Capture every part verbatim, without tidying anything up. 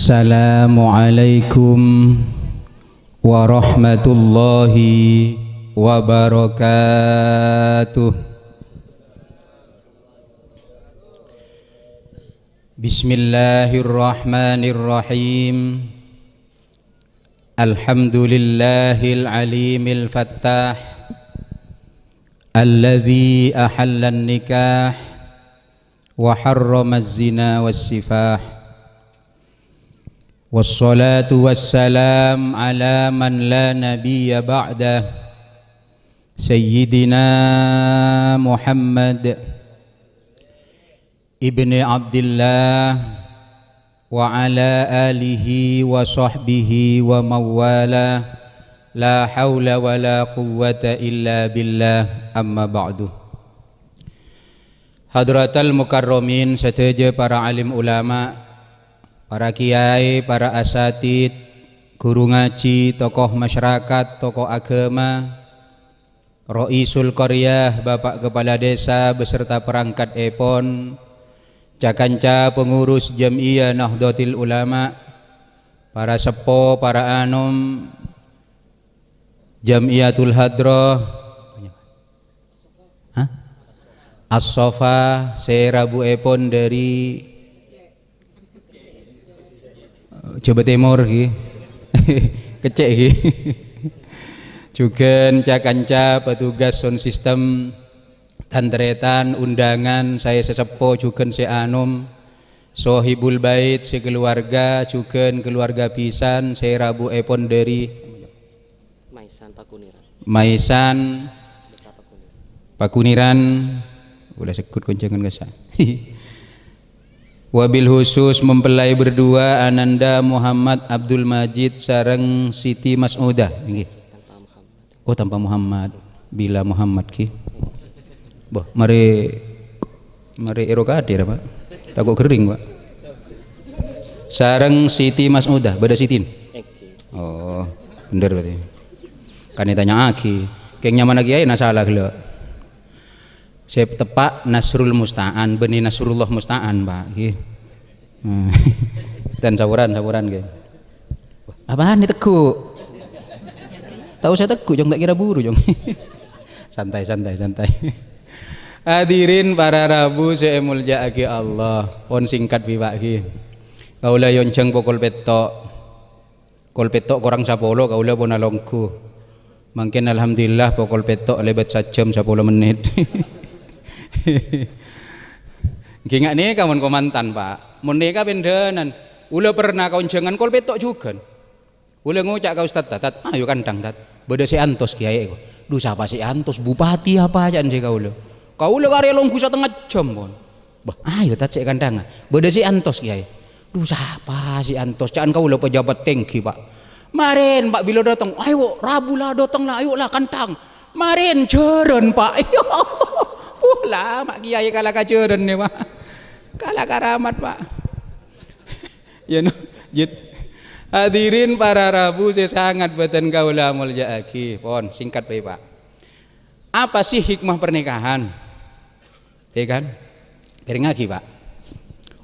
Assalamualaikum warahmatullahi wabarakatuh. Bismillahirrahmanirrahim. Alhamdulillahil alimil fattah, alladzi ahallan nikah wa harramaz zina was sifah. Wassalatu wassalam ala man la nabiyya ba'dah, Sayyidina Muhammad ibni Abdillah wa ala alihi wa sahbihi wa mawala. La haula wa la quwwata illa billah, amma ba'du. Hadratal mukarramin sadhâjâ, para alim ulama, para kiai, para asatid, guru ngaji, tokoh masyarakat, tokoh agama, Roisul Qaryah, Bapak Kepala Desa beserta perangkat èpon, ca-kanca pengurus Jam'iyah Nahdlatul Ulama, para seppo, para anom, Jam'iyatul Hadrah, hah? As-Sofa, sè rabuèpon dhâri Jawa Timur, ghi. Kècè', ghi. Jhughân ca-kanca petugas sound system, tan-tarètan, undangan, saè sè seppo, jhughân sè anom, sohibul bait, sè keluarga, jhughân keluarga bhisan, sè rabuèpon dhâri Maisan Pakuniran. Maisan Pakuniran. Pakuniran, kaulâ segghut konjhângan kassa'. Wabil khusus mempelai berdua, Ananda Muhammad Abdul Majid sareng Siti Mas'udah. Ngghi. Tanpa Muhammad. Oh, tanpa Muhammad. Bila Muhammad, ghi. Boh, marè, marè èro kadhi ra, Pak. Tako' ghering, Pak. Sareng Siti Mas'udah, bâdâ Sitin. Oh, bhender berarti. Kan ètanya'aghi. Kèng nyamana kiai na sala ghellâ'. Sè teppa' Nasrul Musta'an, bânnè Nasrullah Musta'an, Pak. Ghi. Tan saporan, saporan, ghi. Apaan ni tegghu'? Ta' osa tegghu', Jong, ta' kèra buru, Jong. Santai, santai, santai. Hadirin para rabu sè èmoljâ'aghi Allah, pon singkat bi, Pak, ghi. Kaulâ èyonjhâng pokol pètto'. Pokol pètto' korang sapolo kaulâ pon alongghu. Mangkèn alhamdulillah pokol pètto' lèbât sajjhâm sapolo mennit. Ghi nga' nèka mon komantan, Pak. Mon nèka bhender. Kaulâ pernah kaonjhângan pokol pètto' jhughân. Kaulâ ngoca' ka Ustad, "Tad, Tad, ayo kanthang, Tad. Bâdâ sè antos, Kiai." "Dhu, sapa sè antos? Bupati apa?" ca'na sè kaulâ. Kaulâ karè longghu satengnga jhâm, pon. "Bâh, ayo, Tad, sè kanthanga. Bâdâ sè antos, Kiai." "Dhu, sapa sè antos?" ca'na kaulâ pejabat tèngghi, Pak. "Marèn, Pak, bilâ dâteng?" "Ayo, rabu la dâteng la, ayo la kanthang." Marèn jhârân, Pak. Ya Allah, pola ma' kiai kala ka jhârân nè, Pak. Kala karamat, Pak. Ya, no, jit. Hadirin para rabu sè sangat bhâdhân kaulâ moljâ'aghi. Pon, singkat bhâi, Pak. Apa sih hikmah pernikahan? Ya kan? Pèrèngngaghi, Pak.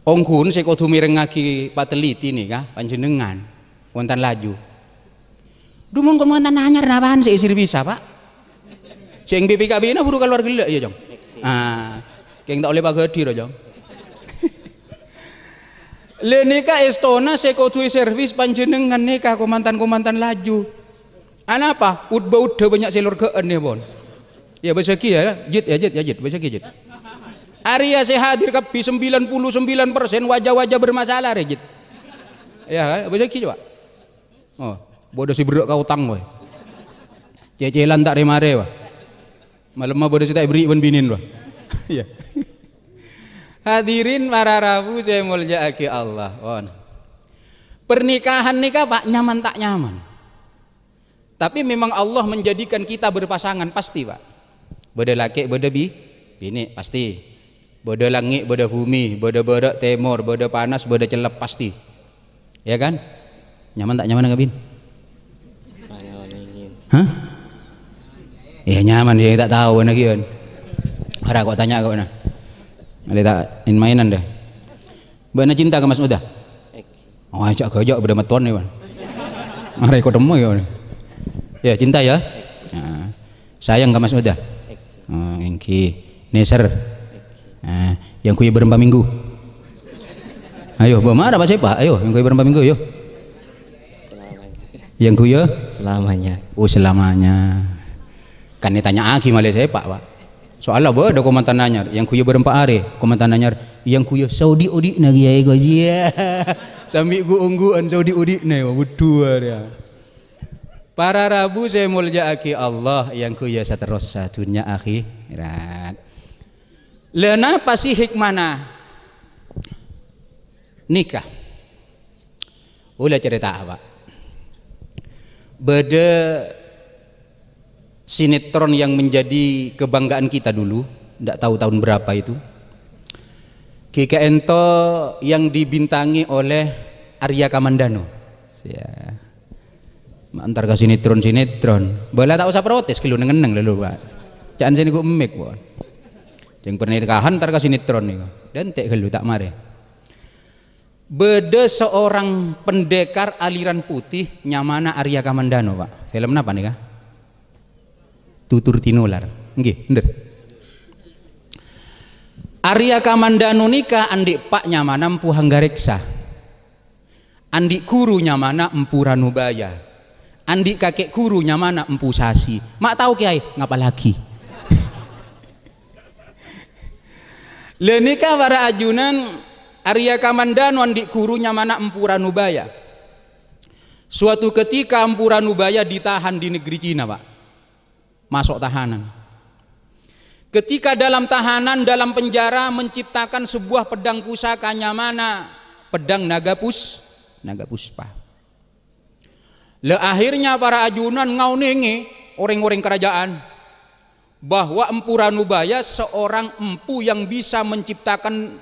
Ongghun sè kodhu mèrèngngaghi pateliti nèka panjhennengngan, wonten laju. Dhu, mon kon wonten anyar, napaan sè èservisa, Pak? Sè eng B P K B-na buru kalowar ghellâ', ya, Jong? Ah, kèng ta' ollè paghâdhi, ro, Jong? Lè nèka èstona sè kodhu èservis panjhennengngan nèka, komantan-komantan laju. Anapa? Ut-bâuddhâ bânnya' sè lorghâ'ân, ya, pon. Ya, bâsaghi, ya, Jit, ya, Jit, ya, Jit, bâsaghi, Jit. Arèya sè hadir kabbhi sembilan puluh sembilan persen wajah-wajah bermasalah, rè, Jit. Ya, bâsaghi, coba. Oh, bâdâ sè berrâ' ka otang, wè. Cècèlan ta' rè-marè, wè. Malemma bâdâ sè ta' èberri' bân binèn, wè. Iya. Hadirin para rabu sè èmoljâ'aghi Allah, pon. Pernikahan nèka, Pak, nyaman ta' nyaman. Tapi memang Allah menjadikan kita berpasangan, pasti, Pak. Bâdâ lakè', bâdâ bi-, binè', pasti. Bâdâ langngè', bâdâ bhumè, bâdâ bârâ', tèmor, bâdâ panas, bâdâ cellep, pasti. Ya kan? Nyaman ta' nyaman, Kabin? Hah? Ya nyaman, ya ta' tao, ana, kiyan. Ora kok tanya kok, nah. Ada tak main-mainan dah. Bâ'na cinta ka Mas Uda? Oh, ajak gajak bâdâ metton ya, Wan. Mare kok temu ya. Ya, cinta ya. Nah, sayang ke Mas Uda. Oh, engghi. Neser. Nah, yang kuya berempat minggu. Ayo, bâ' mara Pak Sepa. Ayo, yang kuya berempat minggu, yo. Yang kuya? Selamanya. Oh, selamanya. Kan ditanya'aghi malè Sepa, Pak. Soalnya bâdâ komentar nanya, yang kuya berempat hari, komentar nanya, yang kuya saodi-odi'na kiyaè kok. Iya. Sambi gu-ongguan saodi-odi'na ya, waduh, ya. Para rabu saya mulja'aghi Allah, yang kuya saterrossa dunya akhirat. Lah napa sih hikmana nikah? Olle cerita apa? Bâdâ sinetron yang menjadi kebanggaan kita dulu, ndak tahu tahun berapa itu. Kika Ento yang dibintangi oleh Arya Kamandano. Ya. Ma' entar ka sinetron-sinetron. Bâlâ ta' osa protes, ghâllu neng-enneng lho, Pak. Ca'an sè nèko emmik, pon. Jhâng pernikahan entar ka sinetron nèko. Dânte' ghâllu ta' marè. Bâdâ seorang pendekar aliran putih nyamana Arya Kamandano, Pak. Film napa nèka? Tutur Tinular. Ngghi, bhender. Arya Kamandano nèka andi' eppa' nyamana Empu Hanggareksa. Andi' ghuru nyamana Empu Ranubaya. Andi' kakè ghuru nyamana Empu Sasi. Ma' tao, Kèyaè? Ngapalaghi. Lha nèka para ajunan, Arya Kamandano andi' ghuru nyamana Empu Ranubaya. Suatu ketika Empu Ranubaya ditahan di negeri Cina, Pak. Maso' tahanan. Ketika dalam tahanan, dalam penjara menciptakan sebuah pedang pusaka nyamana pedang naga pus-, naga puspa. Lah, akhirnya para ajunan ngaonenge oreng-oreng kerajaan bahwa Empu Ranubaya seorang empu yang bisa menciptakan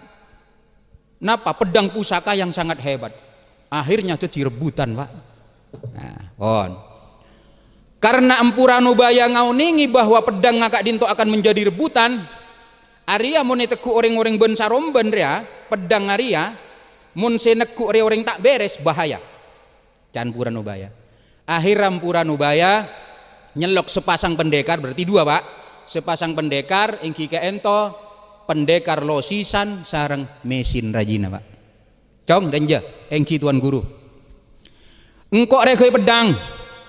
napa, pedang pusaka yang sangat hebat. Akhirnya jadi rebutan, Pak. Nah, pon. Karena Empu Ranubaya ngaonenge bahwa pedang ka'dinto akan menjadi rebutan, arèya mon ètegghu' oreng-oreng bân-saromban rèya, pedang arèya, mon sè negghu' rè oreng ta' beres, bahaya. Can Empu Ranubaya. Akhirra Empu Ranubaya nyellok sepasang pendekar, berarti dua, Pak. Sepasang pendekar, ènggi ka'ento pendekar losisan sareng mesin rajina, Pak. Cong, dânja, ènggi Tuan Guru. Engko' rè ghâbây peddhâng,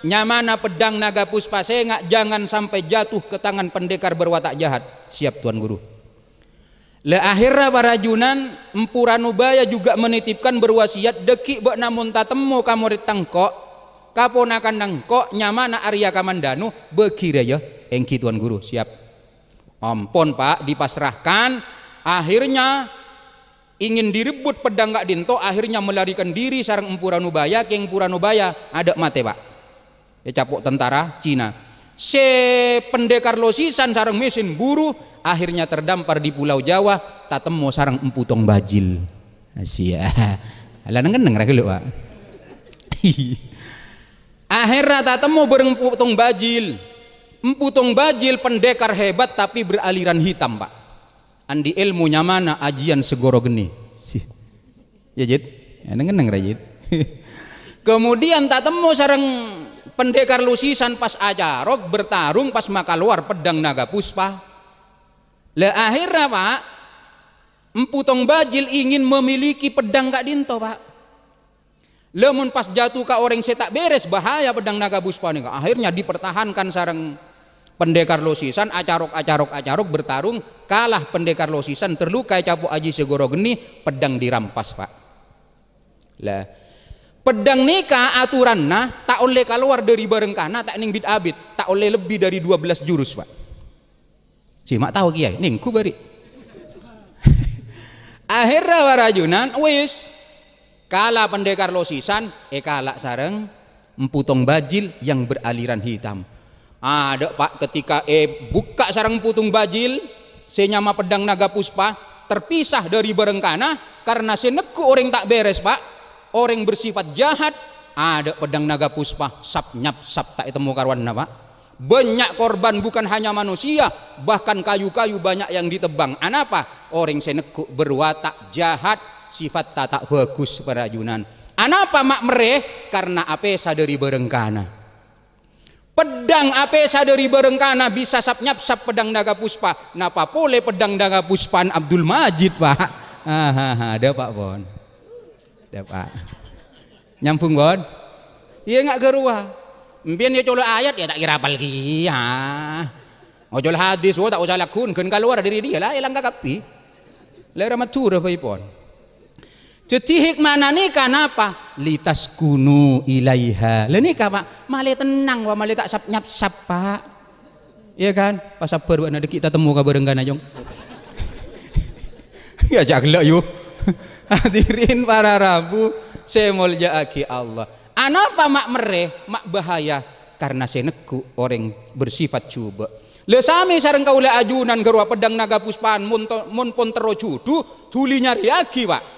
nyamana peddhâng naga puspa sènga', jangan sampai jatuh ke tangan pendekar berwatak jahat. Siap, Tuan Guru. Lah, akhirra para ajunan, Empu Ranubaya juga menitipkan berwasiat, "Dhâggi' bâ'na mon tatemmo ka morèdda engko', kaponakanna engko' nyamana Arya Kamandanu, bâgi rèya." "Ènggi, Tuan Guru, siap." Ampon, Pak, dipasrahkan. Akhirnya, ingin direbut peddhâng ka'dinto, akhirnya melarikan diri sareng Empu Ranubaya, kèng Empu Ranubaya adâ' matè, Pak. Ècapo' tentara Cina. Sè pendekar losisan sareng mesin buru, akhirnya terdampar di Pulau Jawa, tatemmo sareng Empu Tong Bajil. Sia. Lah neng-enneng ra ghâllu, Pak. Akhirnya tatemmo bâreng Empu Tong Bajil. Empu Tong Bajil pendekar hebat tapi beraliran hitam, Pak. Andi' èlmo nyamana Ajian Segoro Geni. Sih. Ya, Jit? Ya, neng-enneng ra, Jit? Kemudian tatemmo sareng pendekar losisan pas acarok, bertarung pas makalowar peddhâng naga puspa. Lah, akhirnya, Pak, Empu Tong Bajil ingin memiliki peddhâng ka'dinto, Pak. Lah, mon pas jatu ka orèng sè ta' beres, bahaya peddhâng naga puspa nèka. Akhirnya dipertahankan sareng pendekar losisan, acarok, acarok, acarok, bertarung, kalah pendekar losisan, terluka ècapo' Aji Segoro Geni, peddhâng dirampas, Pak. Lah, peddhâng nèka aturanna ta' ollè kalowar dâri bârângkana, ta' neng bit-abit, ta' ollè lebbi dâri dua belas jurus, Pak. Sè ma' tao kèyaè, nèngghu bâri'. Akhirra para ajunan, wis. Kala pendekar losisan, èkala' sareng Empu Tong Bajil yang beraliran hitam. Adâ', Pak, ketika èbukka' sareng Empu Tong Bajil, sè nyama peddhâng naga puspa, terpisah dâri bârângkana, karena sè negghu' orèng ta' beres, Pak. Orèng bersifat jahat, adâ' peddhâng naga puspa, sap-nyapsap ta' ètemmo karowanna, Pak. Banyak korban, bukan hanya manusia, bahkan kayu-kayu banyak yang ditebang. Anapa? Orèng sè negghu' berwatak jahat, sifatta ta' bhâghus, para ajunan. Anapa ma' merrè? Karna apèsa dhâri bârângkana. Peddhâng apèsa dhâri bârângkana bisa sap-nyapsap peddhâng Naga Puspa. Napa polè peddhâng Naga Puspana Abdul Majid, Pa'? Hahaha, dâpa', pon. Dâpa'. Nyambung, pon? Iyâ, nga' ghâruwa. Empèyan yâ colo' ayat, yâ ta' kèra apal kèya. Ngocol hadis, wo, ta' osa lagghun, ghân kalowar dhâri dhiyâ, la èlang kakabbhi. La ra Madhurâ bhâi, pon. Dhâddhi hikmana nèka napa? "Litaskunu ilaiha." La nèka, Pa', malè tennang, wa, malè ta' sap-nyapsap, Pa'. Iyâ kan? Pasabbhâr bâ'na, dhâggi' tatemmo ka bârângkana, Jong. Yâ, jhâ' ghellâ', yu. Hadirin para rabu sè èmoljâ'aghi Allah. Anapa ma' merrè, ma' bahaya? Karna sè neggu' orèng bersifat jhubâ'. La samè sareng kaulâ ajunan ghâruwa peddhâng Naga Puspaan mon to-, mon pon terro jhudhu, dhuli nyarèyaghi, Pa'.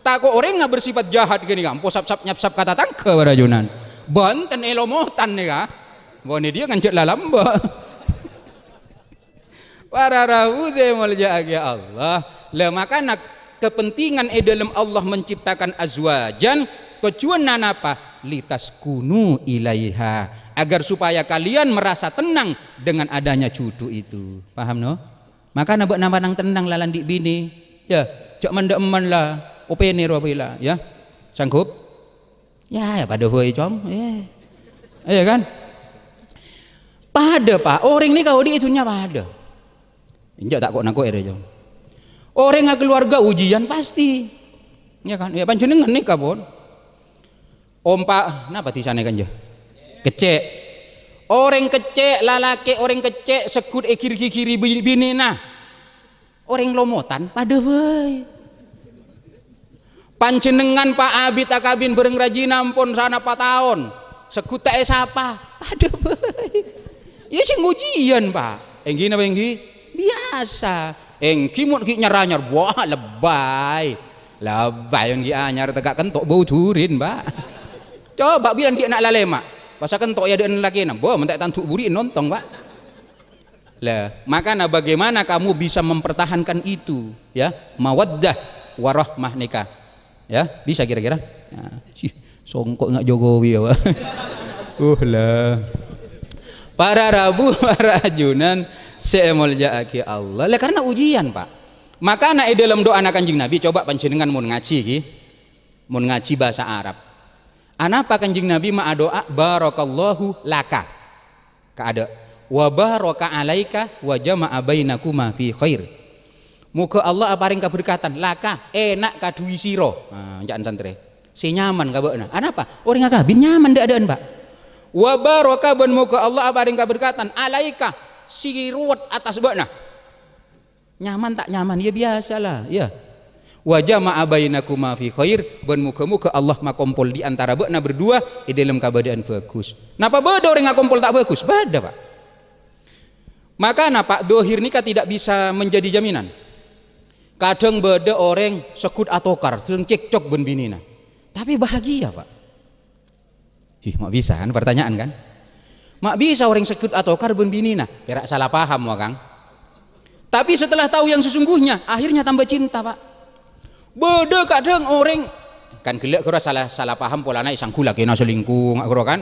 Tako' orèngnga bersifat jahat ghânèka, ampo sap-sap nyapsap ka tatangghâ, para ajunan. Bhunten èlomotan nèka. Bânnè dhiyâ nganjhâ' lalamba'. Para rabu sè èmoljâ'aghi Allah. La, makana kepentingan è dâlem Allah menciptakan azwajan, tojjhuwânna napa? "Litaskunu ilaiha." Agar supaya kalian merasa tenang dengan adanya jhudhu itu. Paham, no? Makana bâ'na mennang tennang la andi' binè. Yâ, jhâ' man-dhâ'emman la, opènè rowa bhâi la, yâ. Sanggup? Yâ, yâ, padâ bhâi, Cong. Yâ. Iyâ kan? Padâ, Pa'. Orèng nèka odi' è dhunnya padâ. Enjâ' ta' ko'-, nako' èrè, Cong. Orèng akalowarga ujian pasti. Yâ kan? Yâ, panjhennengngan nèka, pon. Ompa-, napa dhisa nèka, enjâ'? Keccè'. Orèng keccè', lalakè orèng keccè' segghut ègir-gigiri bi-, binèna. Orèng lomotan padâ bhâi. Panjhennengngan, Pa', abit akabin bhâreng rajina ampon sanapa taon, segghut ta' èsapa, padâ bhâi. Iyâ, sè ngojiân, Pa'. Èngghi napa èngghi? Biyasa. Èngghi mon ghi' nyar-anyar, wah, lebbai. Lebbai èngghi anyar tèka kento' bâu durin, Pa'. Coba bilân ghi' na' lalèma'. Pas akento' è adâ'na lakèna, bâh, mon ta' tandu' buri' nontong, Pa'. Lah, makana bagaimana kamu bisa mempertahankan itu, ya? Mawaddah warahmah nèka. Ya, bisa kira-kira? Ya, sih, songko' nga' Jokowi ya, Pak. Uh, lah. Para rabu, para ajunan sè èmoljâ'aghi Allah. Lah, karena ujian, Pak. Makana è dâlem do'ana Kanjeng Nabi, coba panjhennengngan mon ngajhi, ghi. Mon ngajhi bhâsa Arab. Anapa Kanjeng Nabi ma' adu'a, "Barakallahu laka." Ka adâ', "Wa baraka alaika wa jama'a bainakuma fi khair." Moghâ Allah aparèng kaberkatan, laka, èna' ka dâri sira. Nah, ca'na santrè. Sè nyaman ka bâ'na. Anapa? Orèng akabin nyaman dâ'-adâ'ân, Pak. "Wa baraka," bân moghâ Allah aparèng kaberkatan, "alaika," sè ruwet attas bâ'na. Nyaman ta' nyaman, ya biyasa la, ya. "Wa jama'a bainakuma fi khair," bân moghâ-moghâ Allah makompol di antara bâ'na berdua è dâlem kabâdâ'ân bhâghus. Napa bâdâ orèng akompol ta' bhâghus? Bâdâ, Pak. Makana, Pak, dhahir nèka tidak bisa menjadi jaminan. Kadhâng bâdâ orèng segghut atokar, sering cekcok bân binèna. Tapi bahagia, Pak. Ih, ma' bisa kan pertanyaan kan? Ma' bisa orèng segghut atokar bân binèna, pèra' salah paham, wa, Kang. Tapi setelah tahu yang sesungguhnya, akhirnya tambah cinta, Pak. Bâdâ kadhâng orèng, kan ghellâ' ghâruwa salah, salah paham polana èsangghu lakèna selingkuh, nga' ghâruwa kan?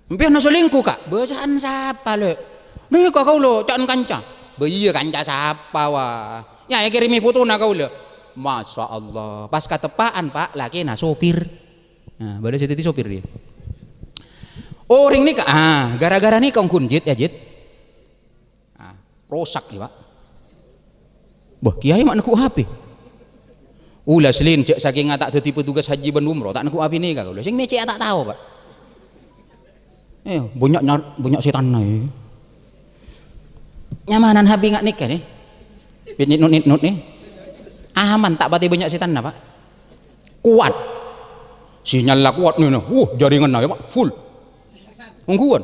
"Empèyan selingkuh, Kak?" "Bâcaan sapa, Lè'?" "Nèka kaulâ, ca'na kanca." "Bâ iyâ, kanca sapa, wa?" "Yâ, èkèrèmè fotona kaulâ." Masya Allah, pas kateppa'an, Pak, lakèna sopir. Nah, bâdâ sè dhâddhi sopir dhiyâ. Orèng nèka, ah, gara-gara nèka ongghu, Jit, ya, Jit. Ah, rosak, ya, Pak. Bâh, kiyaè ma' neggu' H P. Ula, sèlin, jhâ' sakènga ta' dhâddhi petugas haji bân umroh, ta' neggu' H P nèka, kaulâ. Sè mècè'â ta' tao, Pak. Eh, bânnya' nyar-, bânnya' sètanna, ya. Nyamanan H P nga' nèka, nè. Nit-nut, nit-nut, nè. Aman, ta' patè bânnya' sètanna, Pak. Kuat. Sinyalla kuat, nè, nè. Wuh, jaringanna, ya, Pak, full. Ongghuwân.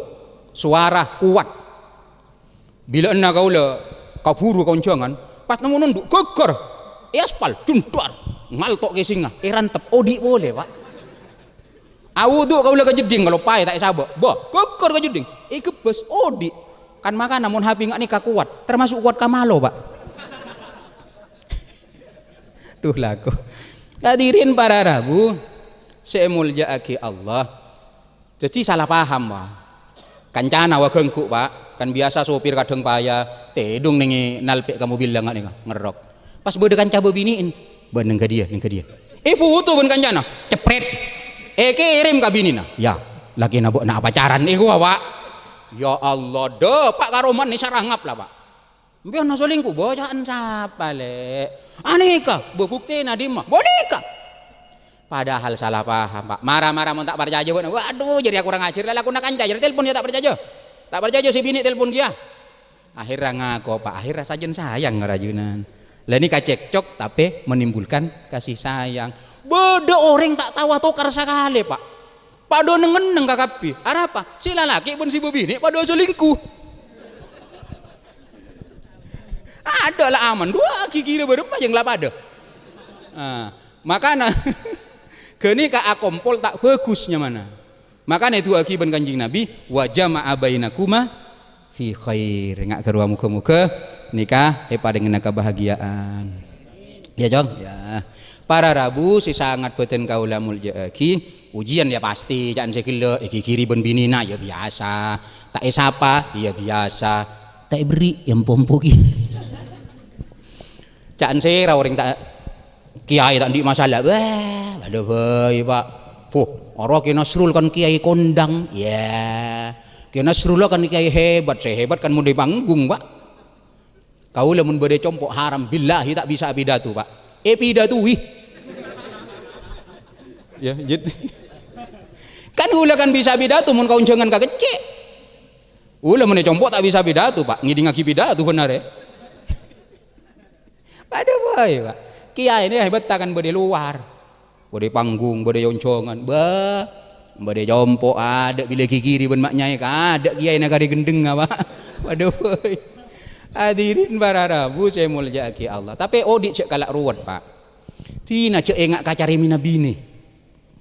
Suara kuat. Bilâ'ânna kaulâ kabhuru ka onjhângan, pas nemmo nondhu', ghâggâr. È aspal, jundhar. Ngalto' kèsèngnga, èrantep, odi' polè, Pak. Awudu' kaulâ ka jeddhing, kaloppaè ta' èsabâ'. Bâh, ghâggâr ka jeddhing. Èghebbhâs, odi'. Kan makana mon H P nga' nèka kowat, termasuk kowat ka malo, Pak. Duh, lako. Hadirin para rabu, Sè èmoljâ'aghi Allah. Dhâddhi sala paham, wa. Kancana, wa, ghângghu, Pak. Kan biyasa sopir kadhâng paya tèdung nèng nalpè' ka mobilla nga' nèka, ngerrok. Pas bâdâ kanca bâbinè'en, "Bâ'na neng kadhiyâ, neng kadhiyâ." Èfoto bân kancana, ceprèt. Èkèrèm ka binèna. "Ya, lakèna bâ'na apacaran," èkowa, Pak. Ya Allah, dâpa' ka romana sarangap la, Pak. "Empèyan asalingku, bâ ca'na sapa, Lè'?" "Anèka, bâ buktèna dimma?" "Bâ nèka." Padahal sala paham, Pak. Mara-mara mon ta' parcajâ, bâ'na, "Waduh, jârèya kurang ajhâr, lalakonna kanca, jârèya telpon, ya, ta' parcajâ. Ta' parcajâ, sè binè' telpon kèya." Akhirra ngako, Pak. Akhirra sajân sayang rajunanna. Lah, nèka cekcok, tapè menimbulkan kasih sayang. Bâdâ orèng ta' tao atokar sakalè, Pak. Padâ neng-enneng kakabbhi. Arapa? Sè lalakè' bân sè bâbinè' padâ asalingku. Adâ' la aman, duwâ' ghighirâ bârâmma jhâng la padâ. Ah, makana ghânèka akompol ta' bhâghus nyamana. Makana èdu'aaghi bân Kanjeng Nabi, "Wa jama'a bainakuma fi khair." Nga' ghâruwa moghâ-moghâ nèka èparèngana kabahagiya'an. Ya, Cong? Ya. Para rabu sè sanget bâdhân kaulâ moljâ'aghi, ujian ya pastè, ca'na sè ghellâ', èghighiri bân binèna, ya biyasa. Ta' èsapa, ya biyasa. Ta' èberri', ya empo-empo ghi. Ca'na sèra orèng ta', kèyaè ta' andi' masalah. Wah, padâ bhâi, Pak. Boh, aro Kè Nasrul kan kèyaè kondang. Ya. Kè Nasrul kan kèyaè hebat, sè hebat kan mon è panggung, Pak. Kaulâ mon bâdâ compo' haram, billahi ta' bisa apidato, Pak. Èpidatowè. Ya, jât. Kan kaulâ kan bisa apidato mon kaonjhângan kakèccè'. Kaulâ mon è compo' ta' bisa apidato, Pak. Ngèdingngaghi pidato bhender, ya. Padâ bhâi, Pak. Kèyaè nè hebat kan bâdâ è lowar. Bâdâ è panggung, bâdâ è onjhângan, bâ, bâdâ è compo', adâ' bilâ èghighiri bân ma' nyaè, kadâ' kèyaèna karè ghendhengnga, Pak. Padâ bhâi. Hadirin para rabu sè èmoljâ'aghi Allah. Tapè odi' jhâ' kala' rowet, Pak. Dina jhâ' enga' ka carèmèna binè.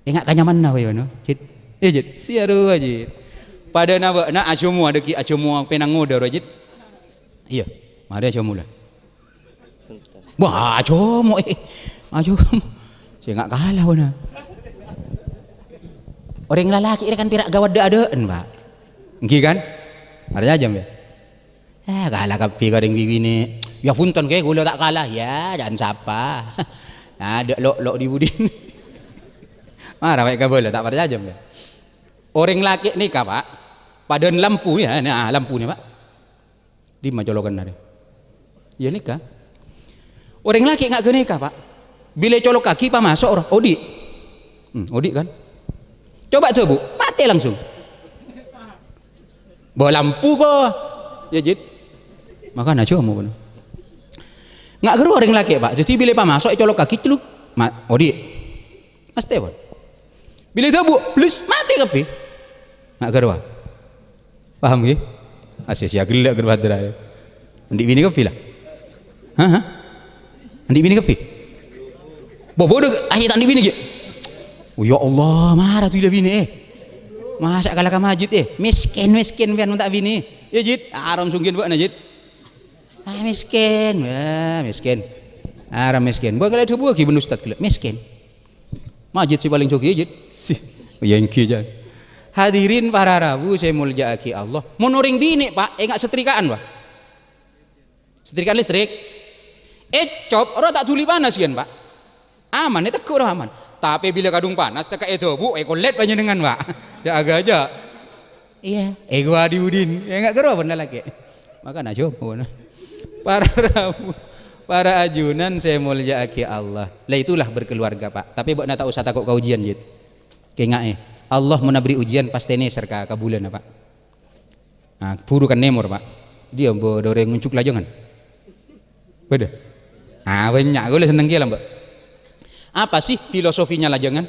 Enga' ka nyamanna, Pak, ya, no? Jit. Iyâ, Jit. Sè arowa, Jit. Padâna bâ'na ajomo, adâggi' ajomo pènang ngodâ, rowa, Jit. Iyâ. Marè ajomo, la. Wah, ajomo, eh. Ajomo. Sè enga' kala, bâ'na. Orèng lalakè' rè kan pèra' ghâbây dâ'-adâ'ân, Pak. Èngghi, kan? Arèya jam, ya? Eh, kala kabbhi ka orèng bibinè. Ya, bhunten, Kè, kaulâ ta' kala. Ya, jhân sapa. Adâ' lo'-lo' di budina. Mara, Pak, kabâlâ, ta' parcajâ, ya. Orèng lakè' nèka, Pak, padâna lampu, ya. Nah, lampuna, Pak. Dimma colokanna rè? Iyâ nèka. Orèng lakè' nga' ghânèka, Pak. Bilâ ècolokaghi pamaso' ro-, odi'. Hmm, odi' kan? Coba dhâbu, matè langsung. Bâ lampu ko. Iyâ, Jit. Makana ajomo, bâ'na. Nga' ghâruwa orèng lakè', Pak. Dhâddhi bilâ pamaso' ècolokaghi, celuk. Ma-, odi'. Mastè pon. Bilâ dhâbu, blus, matè kabbhi. Nga' ghâruwa. Paham, ghi? Asè sè aghellâ' ghâruwa dârâ. Andi' binè kabbhi, la? Hah? Hah? Andi' binè kabbhi? Bobodâ, ayyâ ta' andi' binè, ghi? Oh, ya Allah, mara tu la binè, eh. Masa' kala ka majid, eh. Miskin, miskin, piyan mon ta' binè. Ya, Jit, aram sungkin bâ'na, Jit. Ah, miskin. Ya, miskin. Aram miskin. Bâ kala dhâbuwâghi bân ustad ghellâ', miskin. Majid sè palèng soghi, Jit. Sih, ya èngghi, jhân. Hadirin para rabu sè èmoljâ'aghi Allah. Mon orèng binè', Pak, enga' setrika'an, Pak. Setrika'an listrik. Ècop, ro ta' dhuli panas, yân, Pak. Aman, ètegghu' ro aman. Tapè bilâ kadhung panas, tekka' èdhâbu, èkollèt panjhennengngan, Pak. Jhâ' aghâjâ. Iyâ, èghâbây di budina. Enga' ghâruwa bân lalakè'. Makana ajomo. Para rabu, para ajunan sè èmoljâ'aghi Allah. Lah, itulah berkeluarga, Pak. Tapè bâ'na ta' osa tako' ka ujian, Jit. Kènga'è, Allah mon aberri' ujian, pastè nèser ka kabulâna, Pak. Nah, buru kan nèmor, Pak. Dhiyâ bâdâ orèng ngonjuk lajângan? Bâdâ? Ah, bânnya'. Kaulâ senneng kèya, la, Mbak. Apa sih filosofinya lajângan?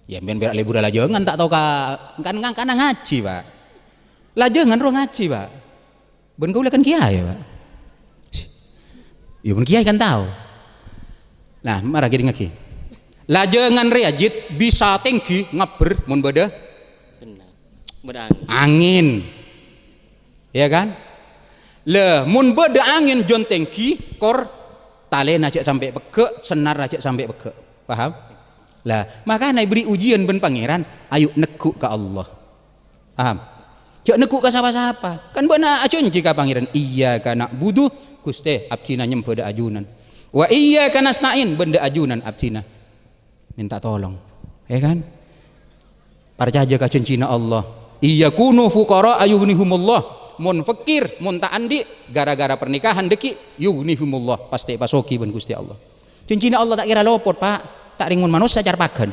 Ya, sampèyan pèra' lebbhurrâ lajângan, ta' tao ka-, kan, kan, kan ngajhi, Pak. Lajângan rowa ngajhi, Pak. Bân kaulâ kan kèyaè, Pak. Ya, bân kèyaè kan tao. Nah, mara kèdingngaghi. Lajângan rèya, Jit, bisa tèngghi ngabbher mon bâdâ Bâdâ angèn. Angèn. Ya kan? Lah, mon bâdâ angèn jhân tèngghi, kor talèna jhâ' sampè' pegghâ', sennarra jhâ' sampè' pegghâ'. Paham? Lah, makana èberri' ujian bân Pangèran, ayo neggu' ka Allah. Paham? Jhâ' neggu' ka sapa-sapa. Kan bâ'na ajhânjhi ka Pangèran, "Iyyaka na'budu," Ghustè, abdhina nyembhâ dâ' ajunan. "Wa iyyaka nasta'in," bân dâ' ajunan abdhina mènta tolong. Ya kan? Parcajâ ka jhânjhina Allah. "Iyyakunu fuqara'a yughnihumullah." Mon fakir, mon ta' andi', gara-gara pernikahan dhâggi', yughnihumullah, pastè èpasoghi bân Ghustè Allah. Jhânjhina Allah ta' kèra lopot, Pak. Ta' rèng mon manossa carpaghân.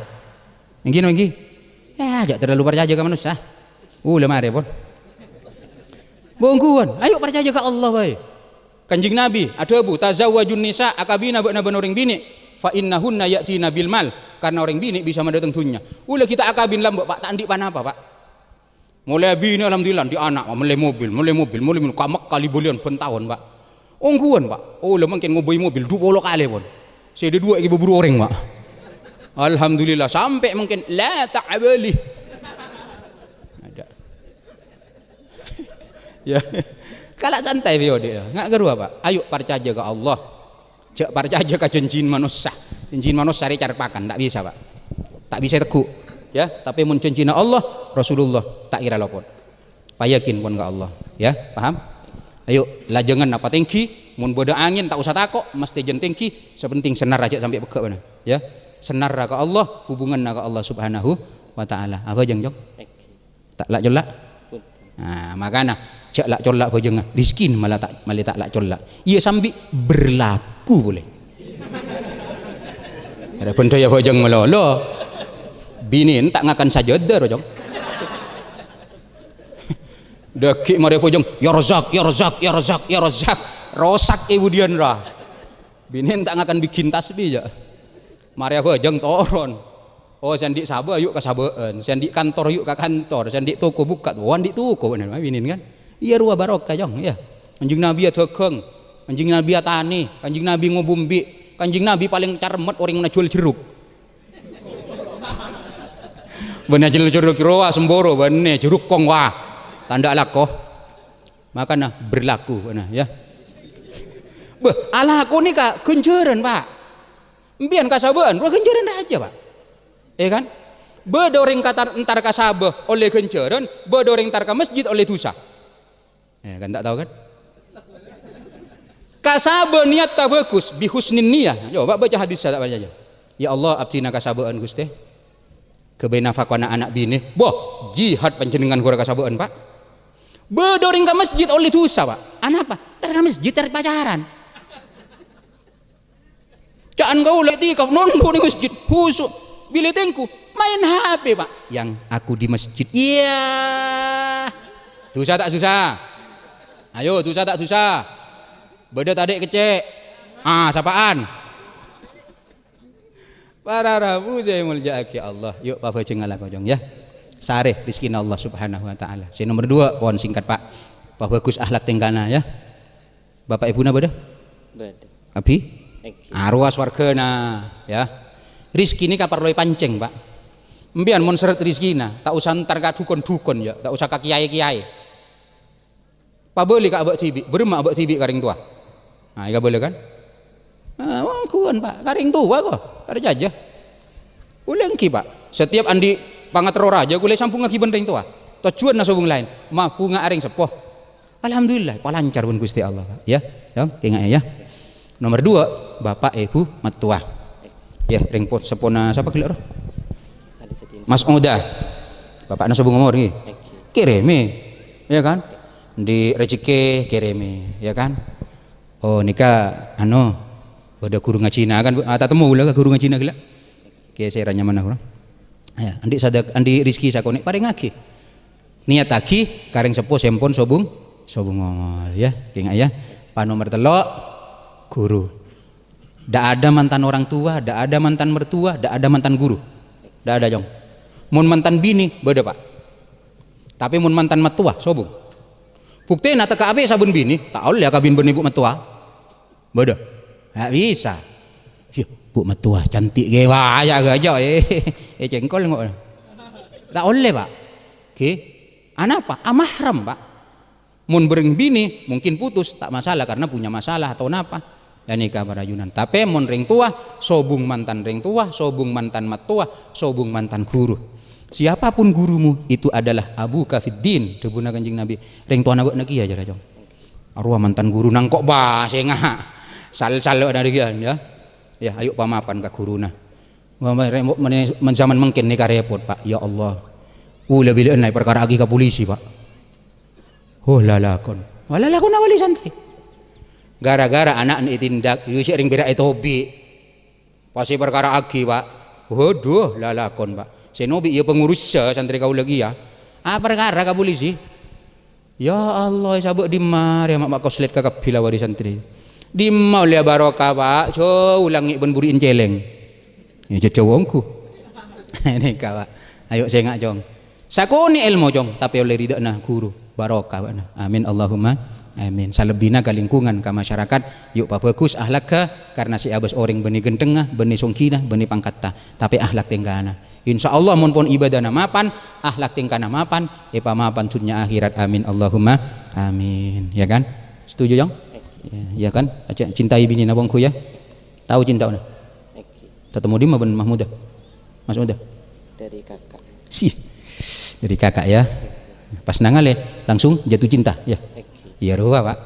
Ènggi, no, ènggi? Eh, jhâ' terlalu parcajâ ka manossa. Ula marè, pon. Bungkuan, ayo parcajâ ka Allah bhâi. Kanjeng Nabi adhâbu, "Tazawwajun nisa, akabina bâ'na bân orèng binè', fa innahunna ya'tina bil mal," karna orèng binè' bisa madâteng dhunnya. Ula ghi' ta' akabin lambâ', Pak, ta' andi' pa-napa, Pak. Molaè abinè, alhamdulillah, andi' ana', mellè mobil, mellè mobil, mellè mobil, ka Mekkah li-bâliyân bân taon, Pak. Ongghuwân, Pak. Oh, la mangkèn ngobâi mobil du polo kalè, pon. Sè dâ-duwâ' èkè bhuru orèng, Pak. Alhamdulillah, sampè' mangkèn la ta'bali. Ada. Ya. Kala santai, Pak, odi'. Nga' karowa, Pak. Ayo parcajâ ka Allah. Jhâ' parcajâ ka jhânjhi manossa. Jhânjhi manossa rè carpakan, ta' bisa, Pak. Ta' bisa èteggu'. Ya, tapè mon jhânjhina Allah, Rasulullah, ta' kèra lopot. Payakin pon ka Allah, ya, paham? Ayo, lajangan apa tèngghi, mon bâdâ angèn ta' osa tako', mastè jân tèngghi, sè pentèng sennarra jhâ' sampè' pegghâ' bâ'na, ya. Sennarra ka Allah, hubunganna ka Allah Subhanahu wa Ta'ala. Abhâjâng, Cong? Ta' la'-colla'? Nah, makana jhâ' la'-colla' bhâjângnga. Rizkina mala ta', malè ta' la'-colla'. Iyâ sambi berlaku polè. Arè bhândhâ iyâ bhâjâng malolo. Binèna ta' ngakan sajâdâ, ro, Cong. Dhâggi' marè bhâjâng, "Ya Razzaq, ya Razzaq, ya Razzaq, ya Razzaq." Rosak è budiyân, ra. Binèna ta' ngakan bigghin tasbih, jhâ'. Marè abhâjâng toron. Oh, sè andi' sabâ, ayo' ka sabâ'ân. Sè andi' kantor, ayo' ka kantor. Sè andi' toko, bukka'. Oh, andi' toko, bhender, binèna, kan? Iyâ, rowa barokah, Cong, iyâ. Kanjeng Nabi adhâghâng. Kanjeng Nabi atanè. Kanjeng Nabi ngobâ embi'. Kanjeng Nabi palèng caremmet orèng ajhuwâl jherruk. Bânnè ajhuwâl jherruk rowa semboro, bânnè jherruk kong, wah. Tandhâ alako. Makana berlaku, bâ'na, ya. Bâh, alako nèka ghânjhârân, Pak. Empèyan kasabâ'ân, rowa ghânjhârân rajâ, Pak. Iyâ, kan? Bâdâ orèng katar-, entar ka sabâ ollè ghânjhârân, bâdâ orèng entar ka masjid ollè dhusa. Eh, kan ta' tao, kan? Kasabâ niyatta bhâghus, bi husnin niyah. Coba baca hadis, ta' parcajâ. "Ya Allah, abdhina kasabâ'ân, Ghustè. Ghâbây nafakana ana' binè." Wah, jihad panjhennengngan ghuru kasabâ'ân, Pak. Bâdâ orèng ka masjid ollè dhusa, Pak. Anapa? Entar ka masjid, entar pacaran. Ca'an kaulâ ètikaf, nondhu' neng masjid, husu'. Bilâ tèngghu, maèn H P, Pak. Yang aku di masjid. Iyâ. Dhusa ta' dhusa? Ayo, dhusa ta' dhusa? Bâdâ tadâ' kècè'? Ah, sapa'an? Para rabu sè èmoljâ'aghi Allah. Yu', pabhâjâng alako, Cong, ya. Sarè rizkina Allah Subhanahu wa Ta'ala. Sè nomer dua, pon singkat, Pak. Pabhâghus akhlak tèngkana, ya. Bapa' èbhuna bâdâ? Bâdâ. Abi? Èngghi. Arowa sowarghâna, ya. Rizki nèka parlo èpancèng, Pak. Empèyan mon sèrrèt rizkina, ta' osa entar ka dhukon-dhukon, ya, ta' osa ka kèyaè-kèyaè. Pabâli ka abâ' dhibi', bârâmma abâ' dhibi' ka rèng towa. Nah, èkabâlâ, kan? Ah, ongghuwân, Pak, ka rèng towa, ko, parcajâ. Ulènggi, Pak, setiap andi' pangaterro rajâ kulâ èsambhungngaghi bân rèng towa. Tojjhuwânna sobung laèn, mabhunga arèng seppo. Alhamdulillah, palancar bân Ghustè Allah, Pak. Ya, ya, kèngaè, ya. Nomer dua, bapa', èbhu, mattowa. Ya, rèng po-, seppona sapa ghellâ' rowa? Mas Oda. Bapa'na sobung omor, ngghi. Kèrèmè, ya kan? Andi' rejhekkè, kèrèmè, ya kan? Oh, nèka, anu, bâdâ ghuru ngajhina, kan? Ah, tatemmo kaulâ ka ghuru ngajhina ghellâ'. Kè sè ra nyamana ghuru. Ya, andi' sadâk-, andi' rizki sakonè', parèngaghi. Niyataghi ka rèng seppo sè ampon sobung, sobung omor, ya. Kèngaè, ya. Pa nomer tello', ghuru. Ndak ada mantan orang tua, ndak ada mantan mertua, ndak ada mantan guru. Ndak ada, Cong. Mon mantan binè, bâdâ, Pak. Tapè mon mantan mattowa, sobung. Buktèna tèka' apè sabân binè, ta' ollè akabin bân èbhu mattowa. Bâdâ. Ta' bisa. Yâ, bu mattowa cantik kèya, wah, ya, gajah, eh, eh, cengkol, ngo. Ta' ollè, Pak. Oke. Anapa? Amahram, Pak. Mon bâreng binè, mungkin putus, ta' masalah karena punya masalah atau napa. Ghânèka para ajunan. Tapè mon rèng towa, sobung mantan rèng towa, sobung mantan mattowa, sobung mantan ghuru. "Siapapun gurumu, itu adalah abuka fid din," dhâbuna Kanjeng Nabi. "Rèng towana bâ'na kèya," jârèya, Cong. Arowa mantan ghuru nangko' bâ, sènga'. Sal-sal bâ'na rèya, ya. Ya, ayo pamapan ka ghuruna. Mon, mon, mon, mon zaman mangkèn nèka rèpot, Pak. Ya Allah. Kaulâ bilâ'ân èparkara'aghi ka polisi, Pak. Oh, lalakon. Wah, lalakonna wali santri. Gara-gara ana'na ètindak, yu sè rèng pèra' ètobi'. Pas èparkara'aghi, Pak. Waduh, lalakon, Pak. Sè nobi' ya pangurussa santri kaulâ kèya. Ah, parkara ka polisi. Ya Allah, sabâ' dimma rèya ma' makoslet ka kabbhi la wali santri. Dimma ollèya barokah, Pak. Jhâu langngè' bân buri'en cèlèng. Ya, jhâjhâ ongghu. Nèka, Pak. Ayo sènga', Cong. Sakonè' èlmo, Cong, tapè ollè ridhâna ghuru. Barokah bâ'na. Amin, Allahumma amin. Salebbina ka lingkungan, ka masyarakat, yu' pabhâghus akhlakka, karna sè abâs orèng bânnè ghântengnga, bânnè songghina, bânnè pangkatta. Tapè akhlak tèngkana. Insya Allah, mon pon ibadana mapan, akhlak tèngkana mapan, èpamapan dhunnya akhèrat. Amin, Allahumma amin. Ya kan? Setuju, Cong? Ya, ya kan? Aja cintai binèna ongghu, ya. Tao cinta, ona? Oke. Tatemu dimma bân Mahmuda? Mas Muda? Dari kakak. Sih. Dari kakak, ya. Pas nangalè, langsung jatuh cinta, ya. Oke. Iyâ rowa, Pak.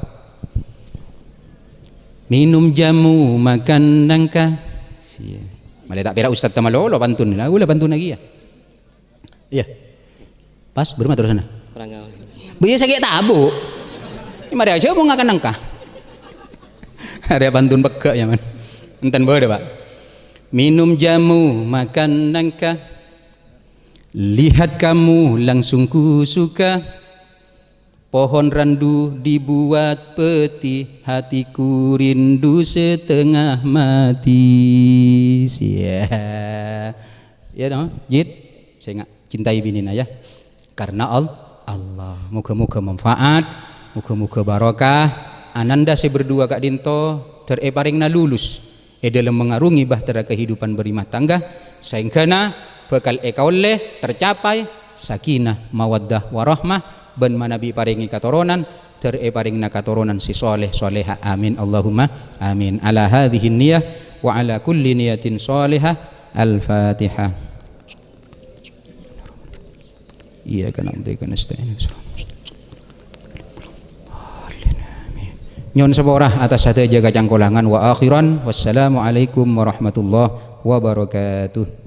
Minum jamu, makan nangka. Sih. Malè ta' pèra' ustad ta' malolo pantun. Lah, kaulâ pantun lagi, ya. Iyâ. Pas, bârâmma terrosana? Kurang tahu. Bâ' iyâ sakè' tabu'. Marè ajâ mon ngakan nangka. Arèya pantun pegghâ', ya, Man. Enten bâdâ, Pak. Minum jamu, makan nangka. Lihat kamu, langsung ku suka. Pohon randu dibuat peti, hatiku rindu setengah mati. Sia. Ya, no? Jid? Sènga', cintai binèna, ya. Karena Al-, Allah. Moga-moga manfaat, moga-moga barokah. Ananda sè berdua ka'dinto, ter-, èparèngna lulus è dalam mengarungi bahtera kehidupan berumah tangga, saèngghâna bhâkal èkaollè tercapai sakinah, mawaddah, warahmah, bân manabi parèngè katoronan, ter-, èparèngna katoronan sè soleh, soleha. Amin, Allahumma amin. Ala hadzihin niyah wa ala kulli niyatin solehah. Al-Fatihah. Iyyaka na'budu wa iyyaka nasta'in. Amin. Nyo'on sapora atas sadhâjâ kacangkolangan. Wa akhiran, wassalamualaikum warahmatullahi wabarakatuh.